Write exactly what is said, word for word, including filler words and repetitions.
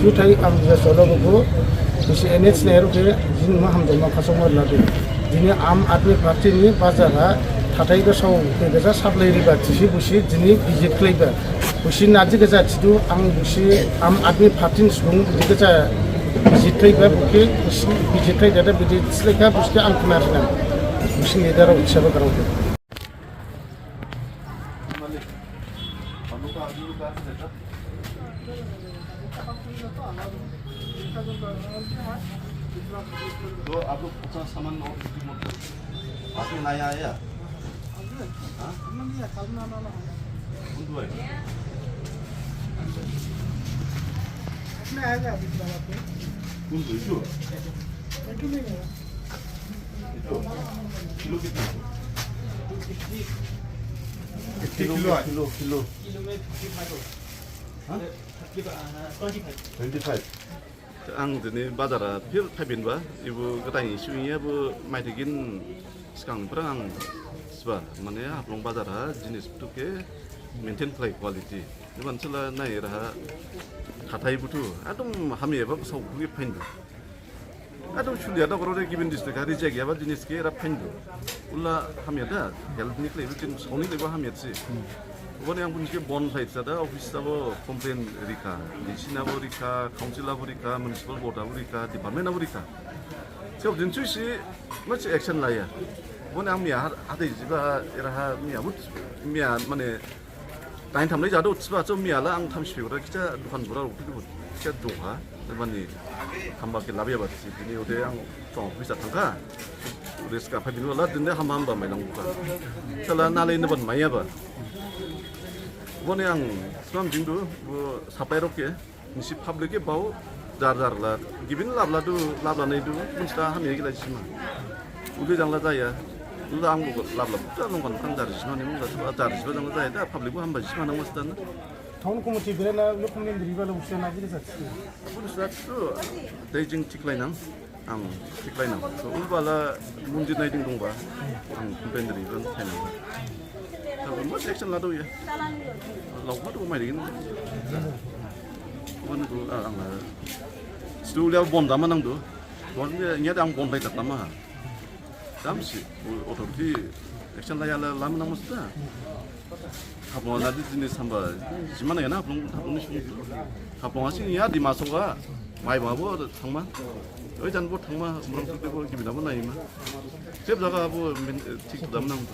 Thai ang jesa solo bo, bisi N H nai rok khe jini ma hamjaoma khasaoma ladu. Jini Aam Aadmi Party ni bazar ha thathai khe sao khe gesa sablai riba thisi bisi jini visit khlaiba. Bisi naji gesa thidu ang bisi Aam Aadmi Party ni subung bisi gesa visit khlaiba bokhe bisi visit khlai dada bisi slaikha bisi khe ang khna rinang. Bisi leader rok hisab khe grao khe. तो आप लोग कौन सा सामान और आपने नया आया? हाँ? कौन दो है? कौन दो है? किलो कितना? Kilo, kilo, kilo. किलो में फिफ्टी फाइव होगा। हाँ? Twenty five. Ang dini bazar ha phir phaiphinba, ebo gdain issue ya bo maithai gin sgang phrang ang thiba, mane Haflong bazar ha jinis buthu khe maintain khlai quality. Ebo ansala nai raha thathai buthu, ekdom hamyaba sao buthu khe phaindu. Ekdom suliya da goro de gibin district ha reject yaba jinis khe era phaindu. Ula hamya da, health ni khlaibo jing sao ni khlaibo hamya si. Oboni ang bun khe bon khlai sa da, office ha bo complain rikha, D C na bo rikha, council ha bo rikha, municipal board ha bo rikha, department ha bo rikha. Sab din chusi, masi action laya. Oboni ang miya ha, hadai jiba, era ha miya but, miya mane, Dain thamlai jadu thiba cho miya la ang thamsi pegura kicha dukan bura rok kicha dongha, mane hamba khe labyaba si, bini ode ang chong office ha thangkha, ode ska phaibini wala dinde hamba hamba mailangkha. Sala nalai naban maiyaba. Boni ang smam jingdu, bo supply rok khe, nisi public khe bao, jar jar la, gibin labla du, labla nai du, munsta hamya gila sima. Udi jangla jaya, udi ang bo labla, buta nongkan kan jar sima ni mungla, jar sima jangla jaya, da public bo hamba sima nang masta na. Town committee bere na, lo complain diri bala usia na gila jatsi. Bun sila tu, dai jing thiklai nang, ang thiklai nang. So, ul bala munjit nai ding dongba, ang complain diri ban thai nang. Tabun bo action ladu ya. Laukha tu mai ding. Wan tu, ah, ang la. Stu liau bon dama nang tu. Bon ya, nya dang bon lai tak dama. Dam si, authority action laya la lam nang masta. Haflong na di jini samba, jima na ya na Haflong, Haflong ni sini. Haflong asing ya di masuk ga, mai ba bo thangma. Oi jan bo thangma, umrang sute bo gibina bo naima. Sep jaga bo min, eh, thik dam nang tu.